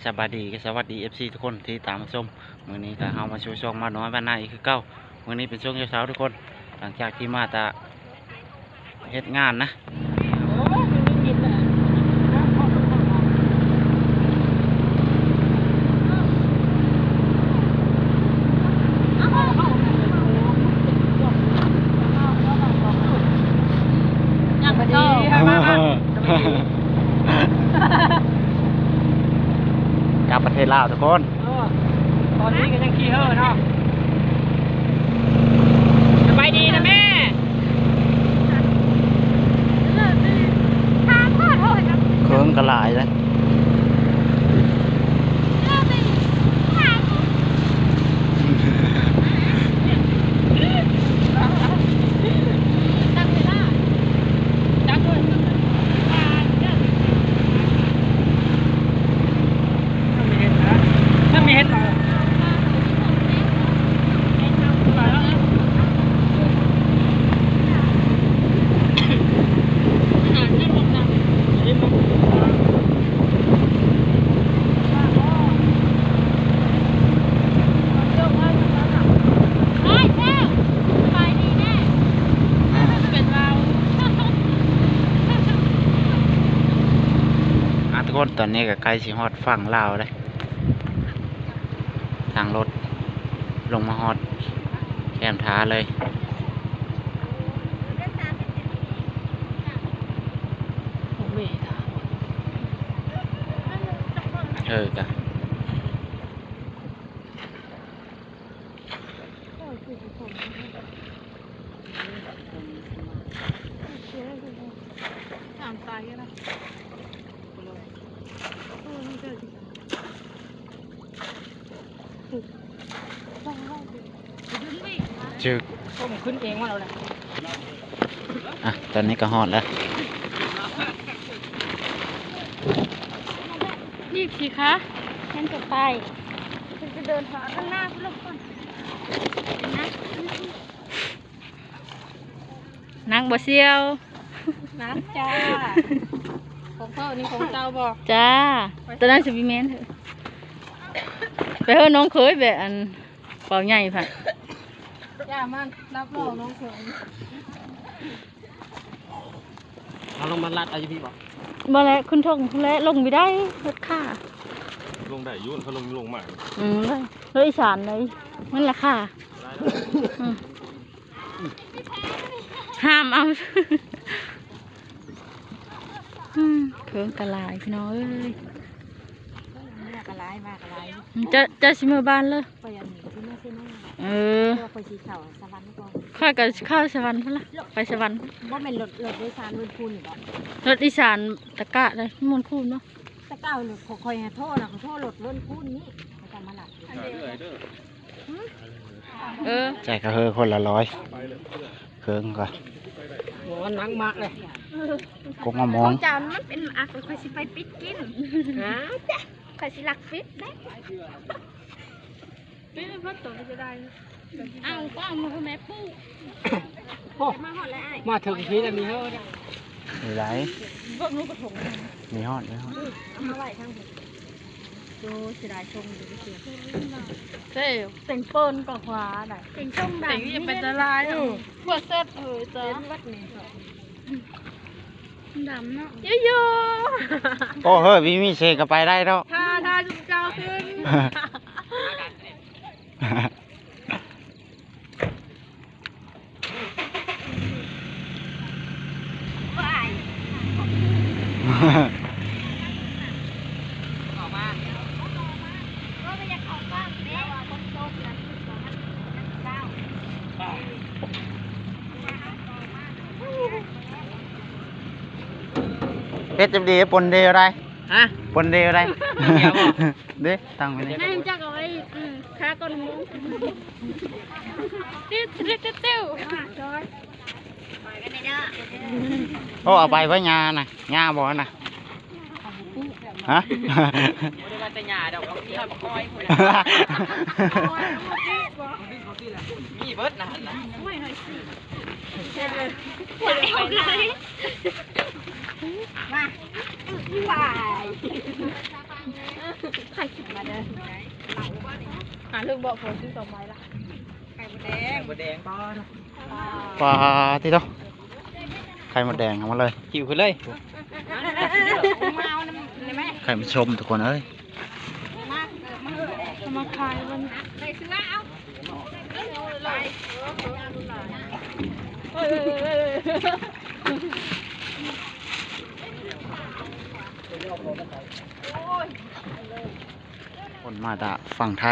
ສະບາຍດີ ສະຫວັດດີ ເອັຟຊີ ທຸກຄົນທີ່ຕາມມາຊົມ. ມື້ນີ້ກໍເຮົາມາສູ່ຊ່ອງບ່າວນ້ອຍບ້ານນາອີກຄືເກົ່າ. ມື້ນີ້ເປັນຊ່ວງເຊົ້າໆ ທຸກຄົນ ຫຼັງຈາກທີ່ມາແຕ່ເຮັດງານນະ. ກັບປະເທດລາວ ທຸກຄົນ. ເອີ ຕອນນີ້ກໍຍັງຂີ່ເຫີເນາະ. ສະບາຍດີນະແມ່. ເຄື່ອງກໍຫຼາຍເດ້. ອ່າ ທຸກຄົນ ຕອນນີ້ກໍໃກ້ຊິຮອດຝັ່ງລາວແລ້ວ. ທາງລົດລົງມາຮອດແຄມທ່າເລີຍ. ເອີກະ ຈຶກ ຂຶ້ນເອງມາແລ້ວ. ອ່ະ ຕອນນີ້ກໍຮອດແລ້ວ. ນີ້ຊິຄະ ມັນຈະໄປ ມັນຈະເດີນທາງຂ້າງໜ້າພຸ້ນລະກ່ອນນະ. ໜັກບໍ່ສ່ຽວ? ໜັກຈ້າ. ຂອງເຂົານີ້ຂອງເຈົ້າບໍ່? ຈ້າ. ໂຕນັ້ນຊິບໍ່ແມ່ນ. ໄປເຮີນ້ອງເຂີຍແບບອັນເປົາໃຫຍ່ພະ. ຢ່າມາຮັບຮອງນ້ອງເຂີຍ. ເຮົາລົງມາລັດເອົາຢູ່ພີ້ບໍ່? ບໍ່ແຫຼະ ຂຶ້ນທົ່ງພຸ້ນແຫຼະ ລົງບໍ່ໄດ້ ລົດຂ້າ. ລົງໄດ້ຢູ່ ເຂົາລົງ ລົງມາ. ອືມ ລົດອີສານໃດ໋ ມັນລາຄາ. ອືມ ຫ້າມເອົາ. ອືມ ເຄື່ອງກະຫຼາຍ ພີ່ນ້ອງເອີຍ. ມາກະຫຼາຍ ມາກະຫຼາຍ. ເຈົ້າ ເຈົ້າຊິເມືອບ້ານເລີຍ? ຂ້ອຍອັນນີ້ຊິເມືອເຊໂນ. ເອີ ຂ້ອຍຊິເຂົ້າສະຫວັນກ່ອນ. ຂ້ອຍກໍຊິເຂົ້າສະຫວັນພຸ້ນລະ ໄປສະຫວັນ. ບໍ່ແມ່ນລົດ ລົດໂດຍສານເວີນຄູນນີ້ບໍ? ລົດອີສານຕະກະໄດ໋ ມ່ວນຄູນເນາະ. ແຕ່ເກົ່ານີ້ຂ້ອຍ ຂ້ອຍໂທນະ ຂ້ອຍໂທລົດເວີນຄູນນີ້ ເຂົາຈະມາລັດຢູ່. ເອີ ໃສ່ກະເຮີຄົນລະຮ້ອຍ ເຄິ່ງກ່ອນ. ໂອ້ ໜັກມາກເລີຍ ກົກມະມ່ວງ. ຂອງເຈົ້າມັນເປັນອັກ ຂ້ອຍຊິໄປປິດກິນ. ຫາ ຂ້ອຍຊິລັກປິດເດ້. ປິດເພິ່ນຕົວນີ້ຈະໄດ້. ເອົາ ກໍເອົາມາໃຫ້ແມ່ປູກ. ໂອ້ ມາຮອດແລ້ວອ້າຍ ມາເຖິງພີ້ແລ້ວ ມີເຮີ ມີຫຼາຍ ເບິ່ງລູກກະທົງ ມີຮອດ ມີຮອດ. ເອົາມາໄວ້ທາງພຸ້ນ. ໂອ້ ເສຍດາຍຊົງຢູ່ເດ້. ເຕັ້ງເປີນກໍຂວາໄດ້ ເຕັງຊົງໄດ້ ເຕັງຢ່າໄປຕະລາຍ. ອືມ ບໍ່ແຊບເລີຍຈ້າ ເປັນວັດນີ້ ດຳເນາະ. ໂອ້ເຮີ ມີ ມີເຊກະໄປໄດ້ເນາະ. ຖ້າ ຖ້າຈຸມເຈົ້າຂຶ້ນ. ເຮັດຈັ່ງໃດ ປົນເດວໄດ້. ຮະ ປົນເດວໄດ້. ເດ້ ຕັ້ງໄວ້ນີ້ ໃຫ້ຈັກເອົາໄວ້ ອືມ ຄາກ່ອນໂມງ. ຕິດ ຕິດ ຕິດ ຕິດ. ໂອ້ ເອົາໄປໄວ້ຫຍ້ານະ ຫຍ້າບໍ່ນະ? ຮະ ບໍ່ໄດ້ວ່າແຕ່ຫຍ້າດອກ ເອົາທີ່ຮອດບັກອ້ອຍພຸ້ນນະ. ມີເບິດນະຫັ້ນນະ. ມາ ບາຍ. ໃຜຊິມາເດີ ຫາເລື່ອງບອກຜົວຊື້ສອງໃບລະ ໄຂ່ມົດແດງ ໄຂ່ມົດແດງກ່ອນ ປາຕິໂທ ໄຂ່ມົດແດງເອົາມາເລີຍ ຫິ້ວຂຶ້ນເລີຍ ມາເອົານຳໄດ້ໄໝ ໄຂ່ມັນຊົມທຸກຄົນເອີຍ ມາ ມາຂາຍມັນ ຄົນມາແຕ່ຝັ່ງໄທ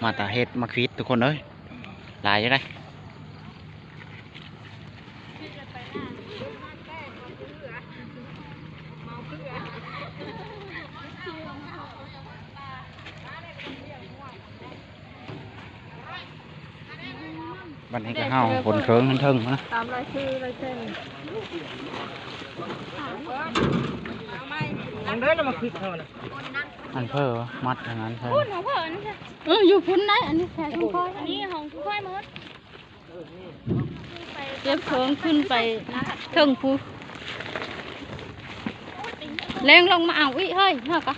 ມາແຕ່ເຮັດມາຄວິດທຸກຄົນເອີຍ ຫຼາຍຢູ່ເດ້. ບັດນີ້ກໍເຮົາຂົນເຄື່ອງຂຶ້ນເທິງນະ ຕາມລາຍຊື່ລາຍເຊັນ ມັນເດີນມາຄວິດເຮົານະ ອັນເພີມັດອັນນັ້ນເພິ່ນ ເອີ ຢູ່ພຸ້ນໄດ໋ ອັນນີ້ແຄ່ຊຸມພອຍ ອັນນີ້ຂອງຊຸມພອຍໝົດ. ເກັບເຄື່ອງຂຶ້ນໄປເທິງພຸ້ນ ແລງລົງມາເອົາອີກເຮີ້ຍ ເຮົາກະ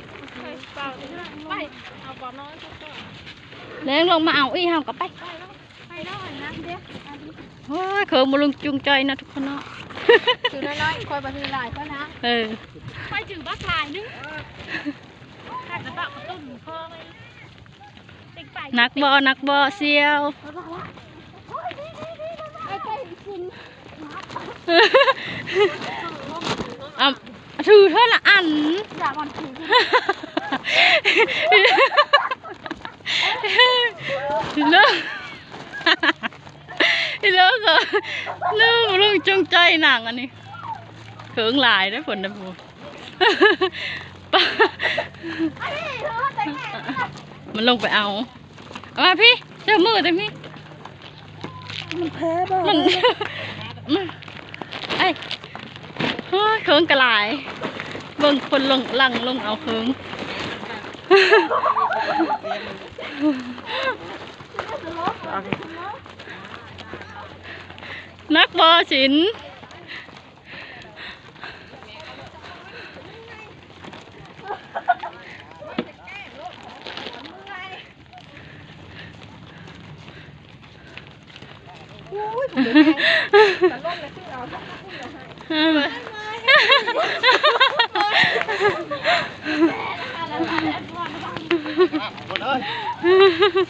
ແລງລົງມາເອົາອີກ ເຮົາກະໄປ ໂອ້ຍ ເຄື່ອງບໍ່ລົງຈູງຈ່ອຍເນາະທຸກຄົນເນາະ ຖືນ້ອຍໆ ຂ້ອຍບໍ່ຖືຫຼາຍ ຂ້ອຍນະ ເອີ ຂ້ອຍຖືບັກຫຼາຍໜຶ່ງ ໜັກບໍ່ ໜັກບໍ່ ສ່ຽວ ເອົາ ຖືເທື່ອລະອັນ ເລີກ ເລີກ ເລີກ ເລີກ ລົງຈົງໃຈນາງອັນນີ້ ເຄິ່ງຫຼາຍເດ້ ເພິ່ນນະ ມັນລົງໄປເອົາ ເອົາມາພີ້ ເຈົ້າມືແຕ່ພີ້ ມັນແພ້ບໍ່ ມັນ ໄອ້ ໂອ້ຍ ເຄື່ອງກະຫຼາຍ ເບິ່ງຄົນລົງ ຫຼັ່ງລົງເອົາເຄື່ອງ ໜັກບໍ່ສິນ?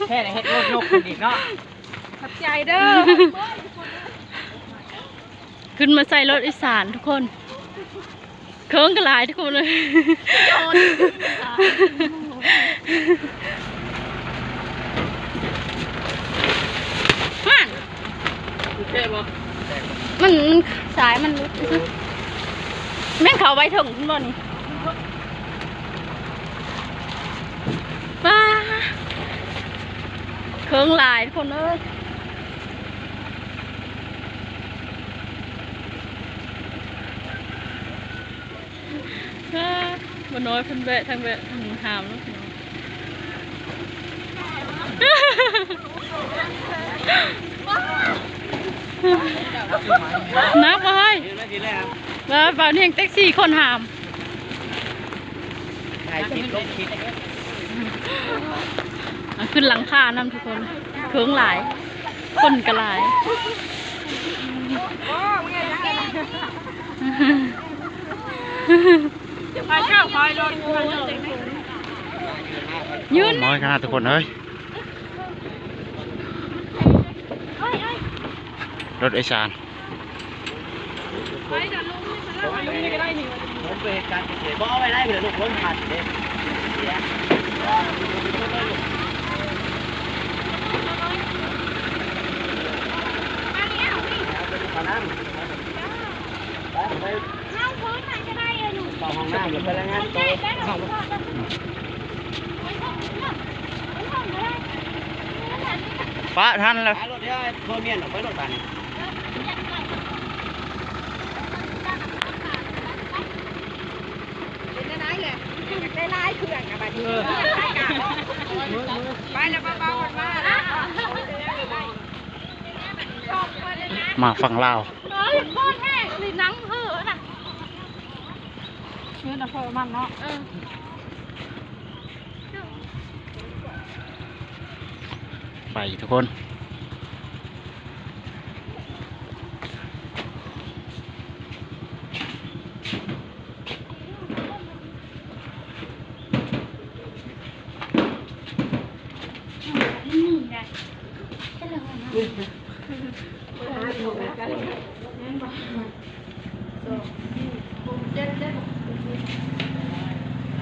ແທ້ເຮັດລົດຍົກຂຶ້ນອີກເນາະ ຂອບໃຈເດີ. ຂຶ້ນມາໃສ່ລົດອີສານທຸກຄົນ ເຄື່ອງກໍຫຼາຍທຸກຄົນເອີຍ ຫັ້ນ ມັນ ມັນ ສາຍມັນຫຼຸດຊື່ໆ ແມ່ນເຂົາໄວ້ເຖິງພຸ້ນບໍ່ນີ້? ປ້າ ເຄື່ອງຫຼາຍຄົນເອີຍ ປ້າ ບໍ່ນ້ອຍເພິ່ນແວະ ທັງແວະ ທັງຫາມເນາະ ໜັກບໍ່ເຮີ້ຍ? ວ່າບ່າວນີ້ຍັງແຕັກສີ່ຄົນຫາມ ຖ່າຍຄລິບລົງຄລິບ ອ່ະ ຂຶ້ນຫຼັງຄານຳທຸກຄົນ ເຄື່ອງຫຼາຍ ຄົນກໍຫຼາຍ ໄປເຈົ້າ ໄປລົດ ຍືນ ນ້ອຍຂະໜາດທຸກຄົນເອີຍ ລົດໂດຍສານ ປະທັນແລ້ວ ໄປລົດເດີ ໂທມຽນອອກໄປລົດບາດນີ້ ເປັນຈັ່ງໃດແຫຼະ ຢາກໄດ້ຫຼາຍເຄື່ອງນະບາດນີ້ ເອີ ໄປແລ້ວ ເບົາໆ ມາແລ້ວ ມາຝັ່ງລາວ ເອີຍ ພໍແທ້ ອີ່ໜັງເຫີນະ ເອີ ນະເພີມັນເນາະ ເອີ. ໄປທຸກຄົນ.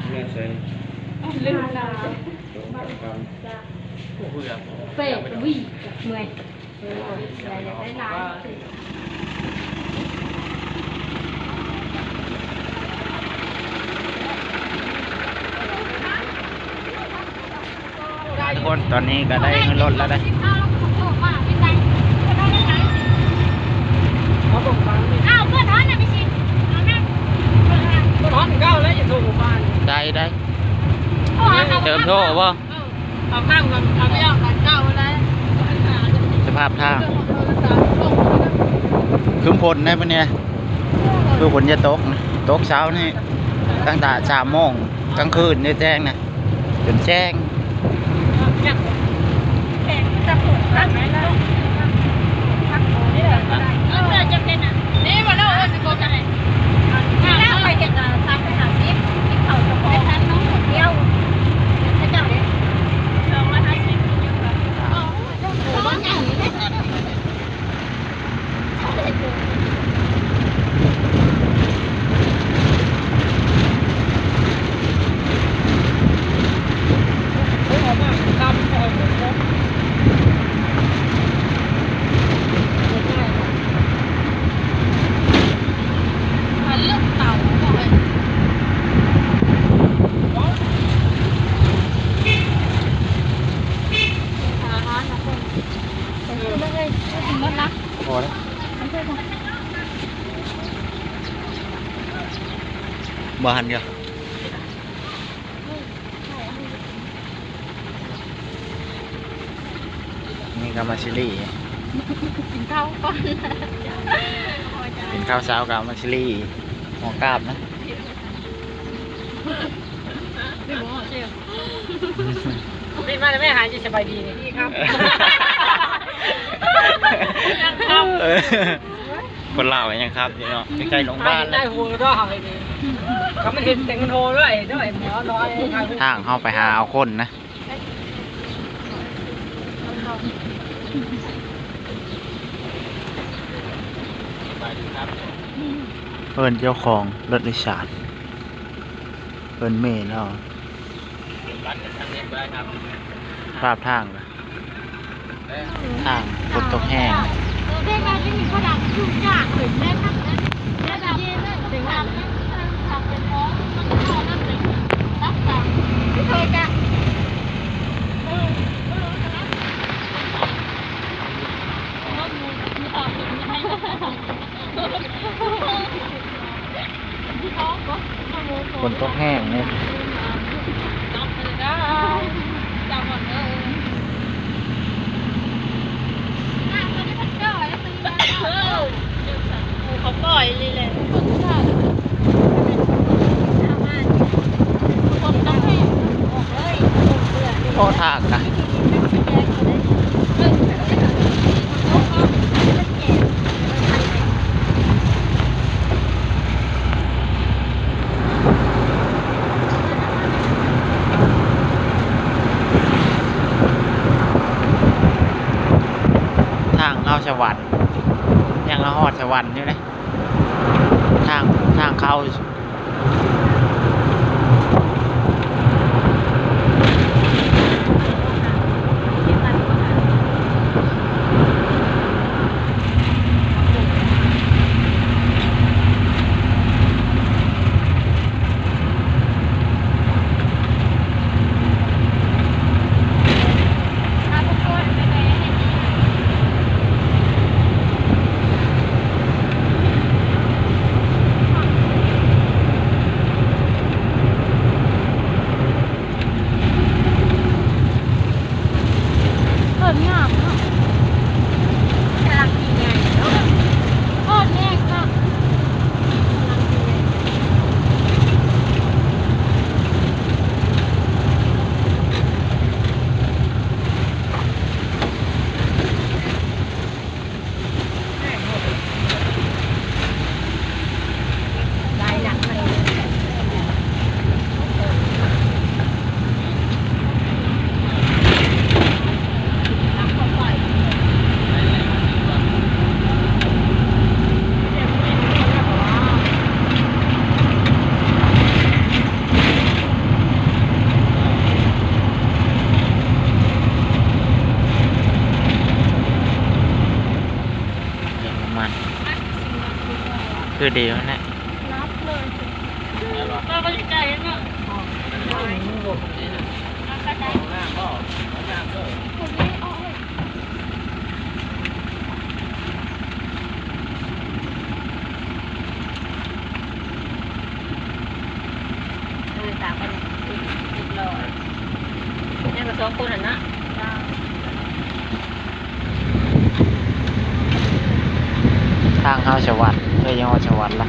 ແມ່ໃສ່ ເປດ ວິ ເມື່ອຍ. ທຸກຄົນ ຕອນນີ້ກໍໄດ້ຂຶ້ນລົດແລ້ວເດ້. ໄດ້ ໄດ້ ເຕີມໂທບໍ່? ເອົາຂ້າມກັນ ເອົາໄປອອກກັນເຈົ້າໄດ້. ສະພາບທາງ ຄືຝົນໄດ໋ມື້ນີ້ ຄືຝົນຈະຕົກ ຕົກເຊົ້ານີ້ ຕັ້ງແຕ່ສາມໂມງກາງຄືນ ແຈ້ງນະ ຈົນແຈ້ງ. ພໍແລ້ວ ບໍ່ທັນຢູ່. ນີ້ກໍມາຊິລີ ກິນເຂົ້າກ່ອນ ກິນເຂົ້າເຊົ້າກໍມາຊິລີ ຫົວກາບນະ. ເປັນມາແລ້ວແມ່ ຫາຍດີ ສະບາຍດີນີ້ຄັບ. ຄົນລາວກໍຍັງຄັບຢູ່ເນາະ ໃກ້ໆໂຮງບານ. ໄດ້ໂຫດອກເຮົານີ້ ກໍມັນເຫັນແຕ່ງໂຫດດ້ວຍ ດ້ວຍໝໍນ້ອຍ. ທາງເຮົາໄປຫາເອົາຄົນນະ ເອີ້ນເຈົ້າຂອງລົດໂດຍສານ ເອີ້ນແມ່ລາວ. ສະພາບທາງ ທາງຝົນຕົກແຮງ. ຝົນຕົກແຮງເດ້. ເຂົາປ່ອຍນີ້ແຫຼະ. ພໍທາງນະ. ທາງເຂົ້າສະຫວັນ ຍັງເຮົາຮອດສະຫວັນຢູ່ເດ້ ທາງ ທາງເຂົ້າ. ໂອ້ ເດວນະ ນັບເລີຍ ມາບໍລິການເນາະ ເອີ ຕາມໄປເນາະ ເຮັດ ເຮັດຫຼໍ່ ຍັງແຕ່ສອງຄົນຫັ້ນນະ ທາງເຮົາສະຫວັດ ເອີ ຍັງຮອດສະຫວັດລະ.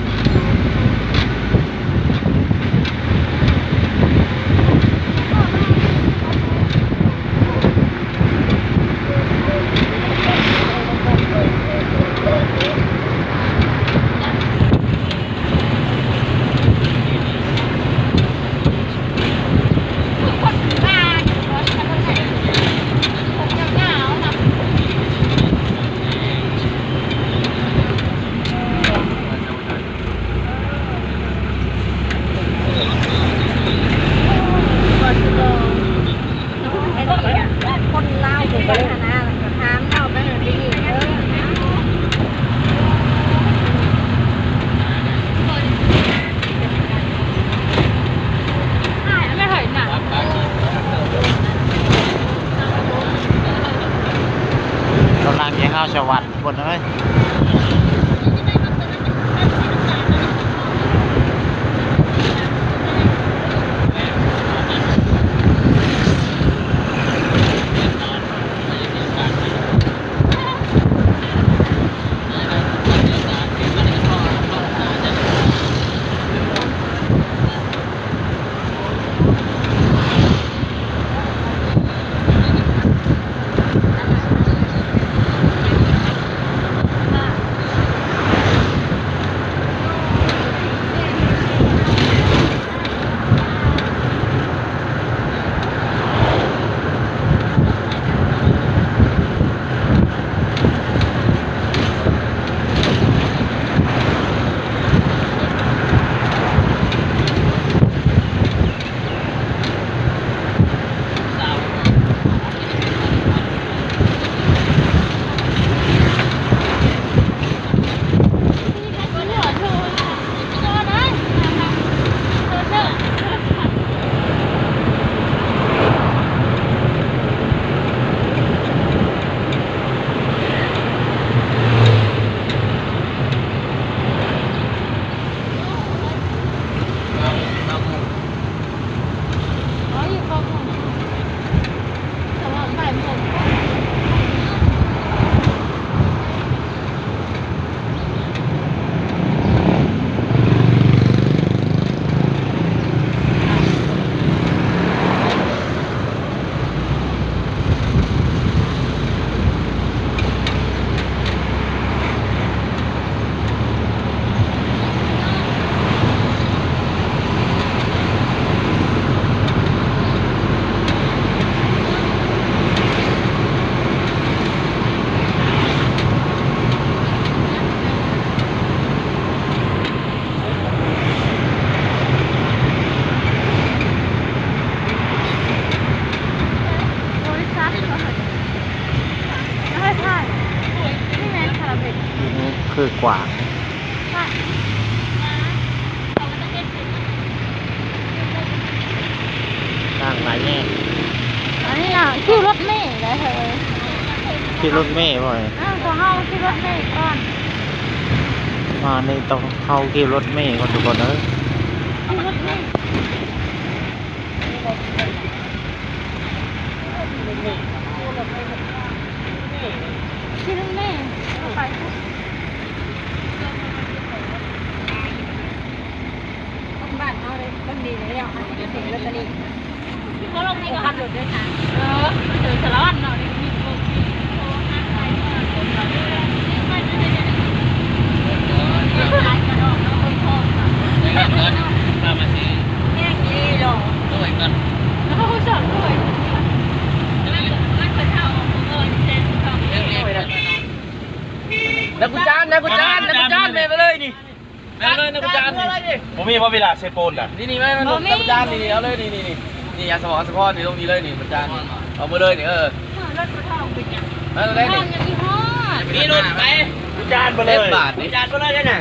ຄົນລາວຢູ່ໄປຫັ້ນນະ ຖາມລາວໄປຫັ້ນໄປນີ້ ເອີ ກຳລັງຈະເຂົ້າສະຫວັນ. ຄົນເອີຍ ຄືກວ້າງ ທາງຫຼາຍແຍກ ອັນນີ້ນະ ຄິວລົດເມໄດ໋ເຮີ້ຍ ຄິວລົດເມບໍ່? ເອີ ພວກເຮົາຄິວລົດເມກ່ອນ ມານີ້ຕ້ອງເຂົ້າຄິວລົດເມກ່ອນທຸກຄົນເອີຍ ຄິວລົດເມ ຄິວລົດເມ ເຂົ້າໄປພຸ້ນ. ຄົນບ້ານເຮົາເດ້ ຄົນດີແລ້ວ ເຮົາຊິໄປຖືກລອດເຕີຣີ ບໍ່ລົງໃນ ບໍ່ຂັບລົດໂດຍສານ ເອີ ມັນເດີນສາລະວັນເນາະ ນີ້ມີໂກ ພາມາຊິ ແມ່ນດີດອກ ໂດຍກ່ອນ ໂອ້ ສອນໂດຍ ນາກູຈານ ນາກູຈານ ນາກູຈານ ແມ່ນໄປເລີຍນີ້. ແມ່ນເລີຍນາຄູຈານນີ້ ບໍ່ມີບໍ່ເວລາເຊໂປນນະ ນີ້ໆ ແມ່ນນາຄູຈານນີ້ ເອົາເລີຍນີ້ໆ ນີ້ ຍາສະໝອງສະພອນນີ້ ລົງນີ້ເລີຍນີ້ ນາຄູຈານນີ້ ເອົາມາເລີຍນີ້ ເອີ ລົດບໍ່ທອງເປັນຫຍັງ ມາເລີຍນີ້ ມີລົດໄປ ຄູຈານໄປເລີຍ ບາດນີ້ ຄູຈານໄປເລີຍນະ.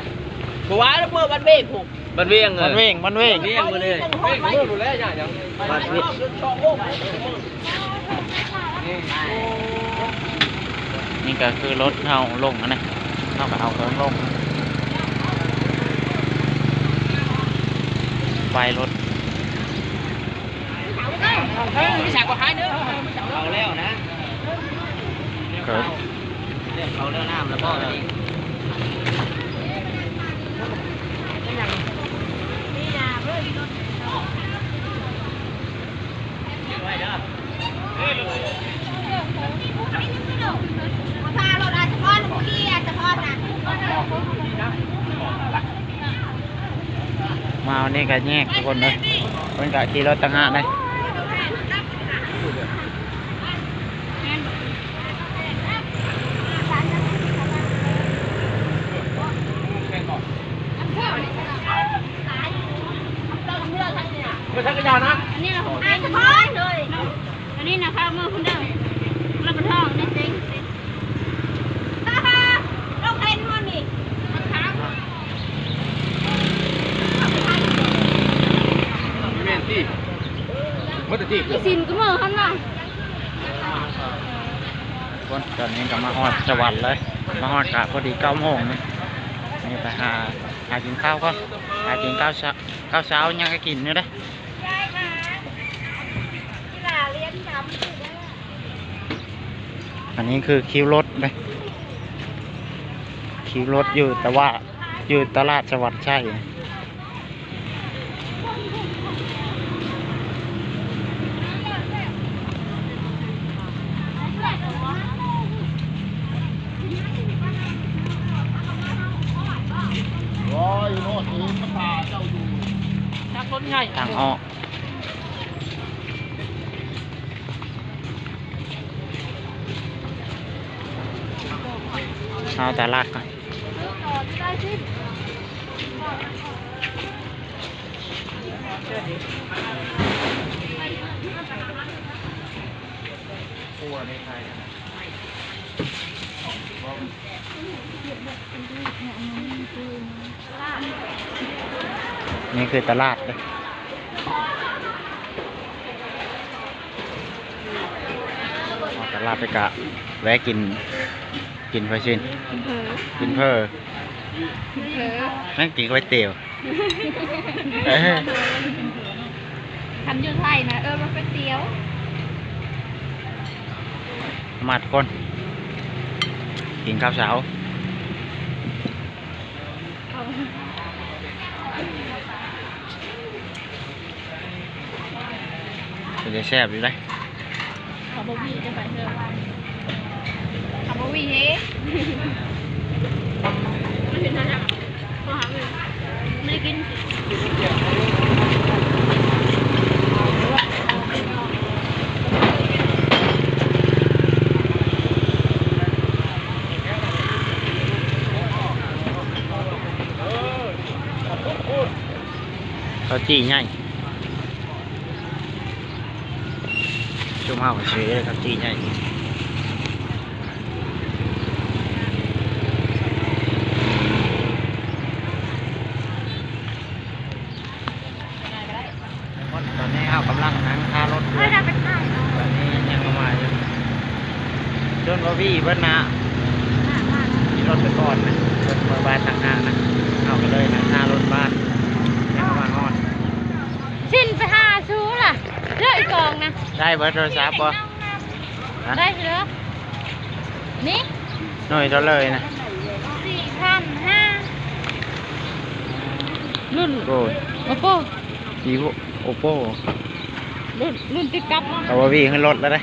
ວ່າເມືອບ້ານເວງພຸ້ນ ບ້ານວຽງ ເອີ ບ້ານວຽງ ບ້ານວຽງ ວຽງໝົດເລີຍ ບ້ານເວງ ນີ້ກໍຄືລົດເຮົາລົງຫັ້ນນະ ເຮົາກໍເອົາເຄື່ອງລົງ ໄປລົດ ເອີ ເຂົ້າແລ້ວນະ ເຂົ້າແລ້ວ ເຂົ້າແລ້ວ ນ້ຳແລ້ວບໍ່ນີ້ ມາວັນນີ້ກໍແຍກທຸກຄົນເລີຍ ເພິ່ນກໍຂີ່ລົດຕ່າງຫາກເດ້. ອັນນີ້ນະ ອັນນີ້ນະ ຂ້າເມືອພຸ້ນເດີ ລະປະທອງນີ້ເຕັງ ແມ່ນຕິ ໝົດແລ້ວຕິ ອີ່ສິນກໍເມືອຫັ້ນນະ. ຄົນຕອນນີ້ກໍມາຮອດສະຫວັນເລີຍ ມາຮອດກະພໍດີເກົ້າໂມງນີ້ ນີ້ໄປຫາ ຫາກິນເຂົ້າກ່ອນ ຫາກິນເຂົ້າເຊົ້າ ເຂົ້າເຊົ້າຍັງກໍກິນຢູ່ເດ້. ອັນນີ້ຄືຄິວລົດເດ້ ຄິວລົດຢູ່ຕະຫວາດ ຢູ່ຕະຫຼາດສະຫວັນໄຊ. ທາງອອກ ເອົາຕະຫຼາດກ່ອນ. ນີ້ຄືຕະຫຼາດເດ້. ຕະຫຼາດໄປກະແວະກິນ ກິນໄຟຊິນ ກິນເຝີ ກິນເຝີ ກິນເຝີ ແມ່ງກິນກ໋ວຍຕຽວ ເອີ ຄັນຢູ່ໄທນະ ເອີ້ນວ່າກ໋ວຍຕຽວ. ມາທຸກຄົນ ກິນເຂົ້າເຊົ້າ. ເປັນຕາແຊບຢູ່ເດ້. ເຂົາບໍ່ມີຈະໄປເທື່ອ ເຂົາບໍ່ມີເຮ ມັນເປັນຫຍັງ ບໍ່ຫາເງິນ ໄດ້ກິນ. ເຂົ້າຈີ່ໃຫຍ່ ຊຸມເຮົາກໍຊື້ເຂົ້າຈີ່ໃຫຍ່. ຕອນນີ້ເຮົາກຳລັງນັ່ງຖ້າລົດຢູ່ ຕອນນີ້ຍັງບໍ່ມາຢູ່ ຈົນວ່າວີເບິດນະ ຂີ່ລົດໄປກ່ອນນະ ເພິ່ນເມືອບ້ານຕ່າງຫາກນະ ເຮົາກໍເລີຍນັ່ງຖ້າລົດບ້ານ ຍັງບໍ່ມາຮອດ. ຊິນໄປຫາຊູລະ ເລືອກອີກກອງນະ ໄດ້ເບີໂທລະສັບບໍ່? ໄດ້ເດີ ນີ້ ໜ່ວຍເທົ່າເລີຍນະ? ສີ່ພັນຫ້າ ລຸ້ນ ໂອ້ຍ ໂອໂປ ວີໂວ ໂອໂປ ລຸ້ນ ລຸ້ນຕິດກັບ ເອົາວ່າວີຂຶ້ນລົດແລ້ວເດ້.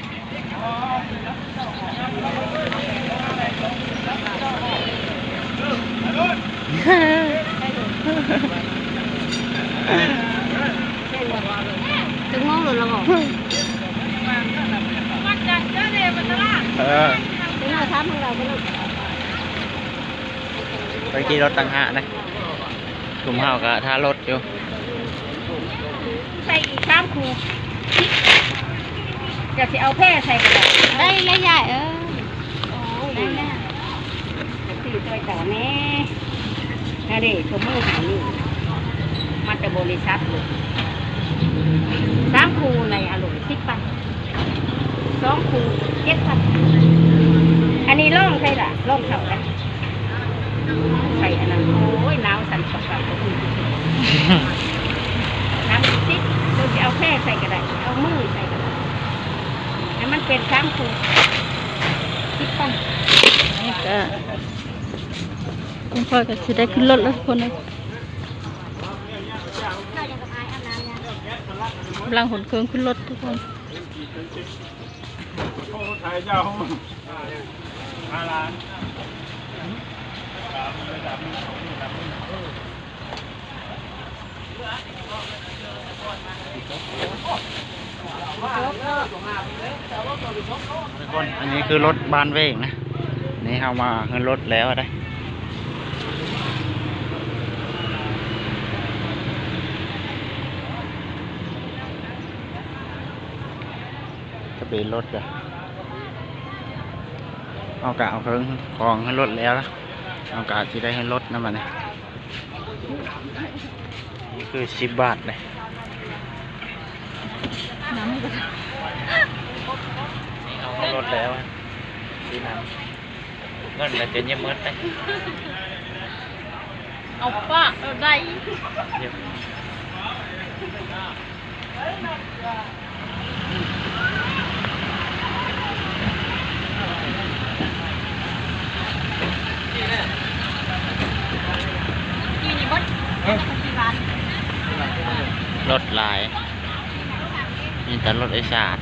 ຈັກໂມງໂລດລະບໍ່? ເອີ ໄປຂີ່ລົດຕ່າງຫາກນະ ຊຸມເຮົາກໍຖ້າລົດຢູ່. ໃສ່ອີກສາມຄູ່ ຈະຊິເອົາແພໃສ່ກໍໄດ້ ໄດ້ແລ້ວຍາຍເອີຍ. ໂອ້ຍ ໄດ້ແລ້ວ ຊື້ຊ່ອຍເຈົ້າແດ່. ນະເດ ໂຊມືໃຫ້ນີ້ ມາແຕ່ບໍລິສັດໂລດ. ສາມຄູ່ໃນອາໂລດ ສິບພັນ, ສອງຄູ່ ເຈັດພັນ. ອັນນີ້ລອງໃສ່ລະ ລອງເຂົ້າໄດ້ ໃສ່ອັນນັ້ນ. ໂອ້ຍ ໜາວສັ່ນປະກາດບໍ່ຮູ້. ສາມສິບ ເພິ່ນຊິເອົາແພໃສ່ກໍໄດ້ ເອົາມືໃສ່ກໍໄດ້ ໃຫ້ມັນເປັນສາມຄູ່ ສິບພັນ. ນີ້ກະ ຄຸນພໍ່ກໍຊິໄດ້ຂຶ້ນລົດແລ້ວທຸກຄົນເອີຍ. ກຳລັງຂົນເຄື່ອງຂຶ້ນລົດທຸກຄົນ. ທຸກຄົນ ອັນນີ້ຄືລົດບ້ານເວງນະ. ນີ້ເຮົາມາເຮືອນລົດແລ້ວເດ້. ທະບຽນລົດກະ ເຮົາກະເອົາເຄື່ອງຂອງເຮືອນລົດແລ້ວລະ. ເຮົາກະຊິໄດ້ເຮືອນລົດນຳບັດນີ້. ນີ້ຄືສິບບາດເດ້. ນ້ຳ ນີ້ເອົາລົດແລ້ວ ຊື້ນ້ຳ. ເງິນລະຈົນຍັງໝົດເດ້. ເອົາປະເອົາໄດ້. ລົດຫຼາຍ ມີແຕ່ລົດໂດຍສານ.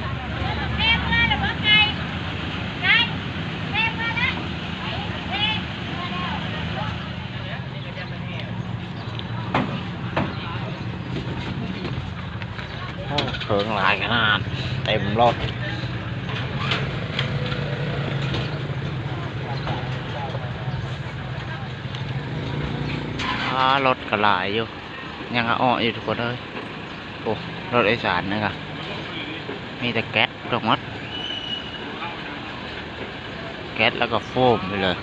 ໂອ້ ເຄື່ອງຫຼາຍຂະໜາດ ເຕັມລົດ. ອາ ລົດກໍຫຼາຍຢູ່ ຍັງອາເອາະຢູ່ທຸກຄົນເອີຍ. ໂອ້ ລົດໂດຍສານນີ້ກະມີແຕ່ແກັສທັງໝົດ ແກັສແລ້ວກໍໂຟມໄປເລີຍ.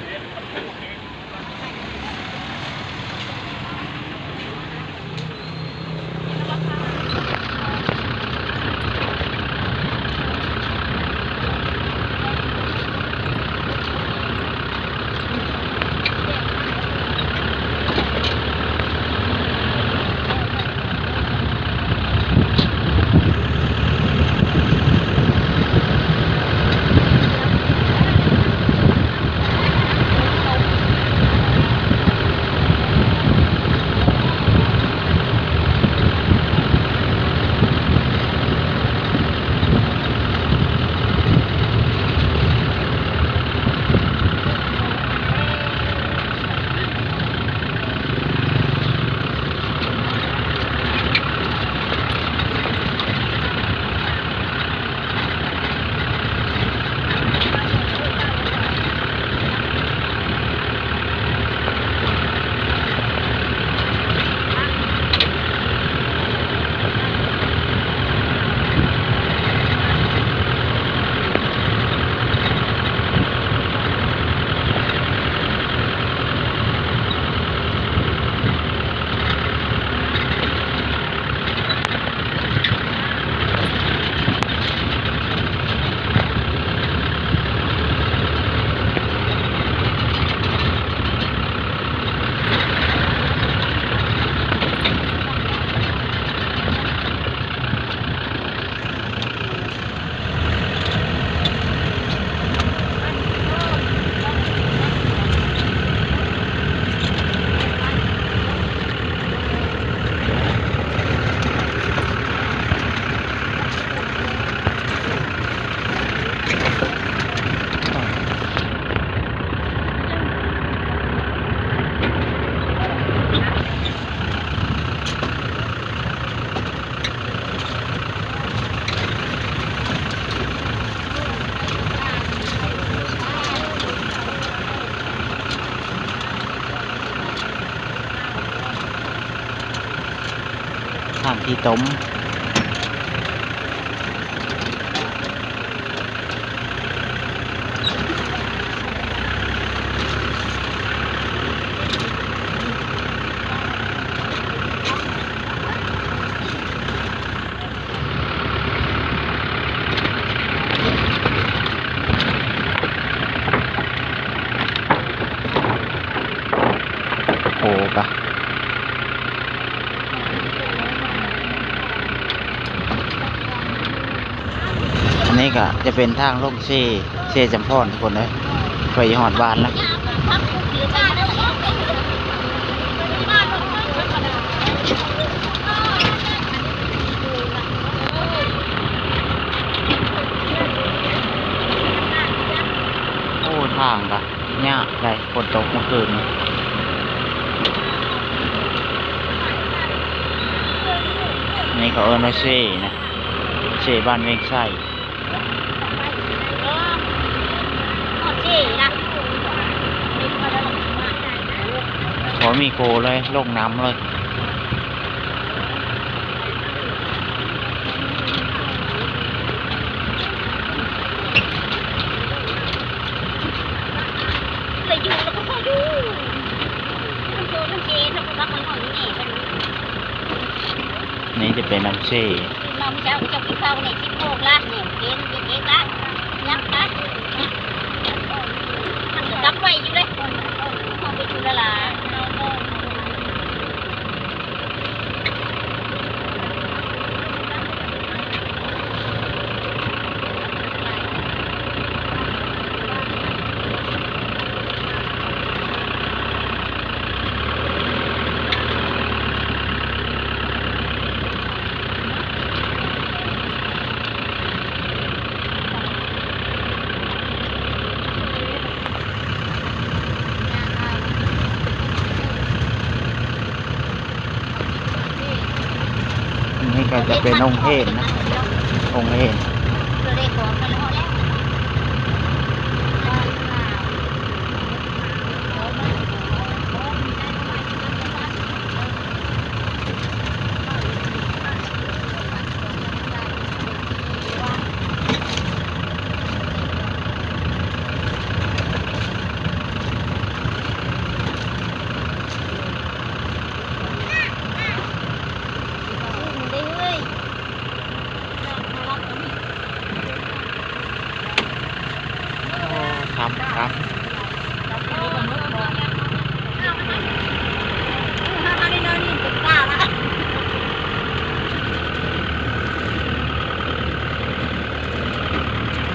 ທາງຂີ້ຕົມ. ເ ນີ້ກະຈະເປັນທາງລົງເຊ ເຊຈຳພອນທຸກຄົນເອີຍ ໃກ້ຈະຮອດບ້ານແລ້ວ. ໂອ້ ທາງກະຍາກໄດ໋ ຝົນຕົກມື້ຄືນນີ້. ນີ້ເຂົາເອີ້ນວ່າເຊນະ ເຊບ້ານວຽງໄຊ. ບໍ່ມີໂຄເລີຍ ລົງນ້ຳເລີຍ. ນີ້ຈະເປັນນ້ຳເຊ. ເຮົາເຈົ້າກິນເຂົ້ານີ້ ສິບໂມງລະນີ້ ເຢັນເຢັນລະ ຍັບລະ ມັນກໍກັບໄວຢູ່ເດ້ ເຮົາໄປຢູ່ລະລາ. ອັນນີ້ກໍຈະເປັນອົງເທນນະ ອົງເທນ.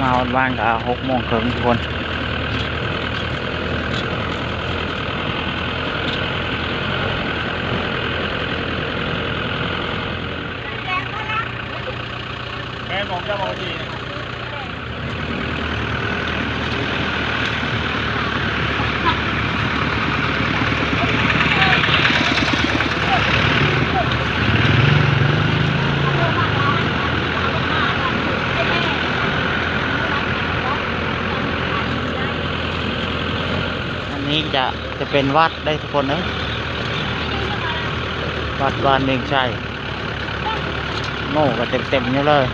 ມາຮອດບ້ານກໍຫົກໂມງເຄິ່ງທຸກຄົນ. ແມ່ນບໍ່ ເຈົ້າເວົ້າດີ. ອັນນີ້ຈະ ຈະເປັນວັດເດ້ທຸກຄົນເອີຍ ວັດບ້ານວຽງໄຊ. ໂມກະເຕັມໆຢູ່ເລີຍ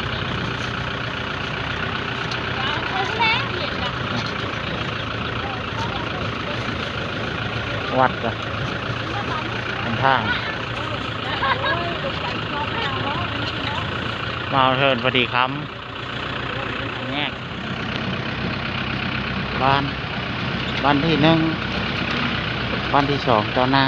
ວັດກະເປັນທາງ ມາເທີນພໍດີຄຳ ແຍກບ້ານ ບ້ານທີໜຶ່ງ ບ້ານທີສອງຕໍ່ໜ້າ.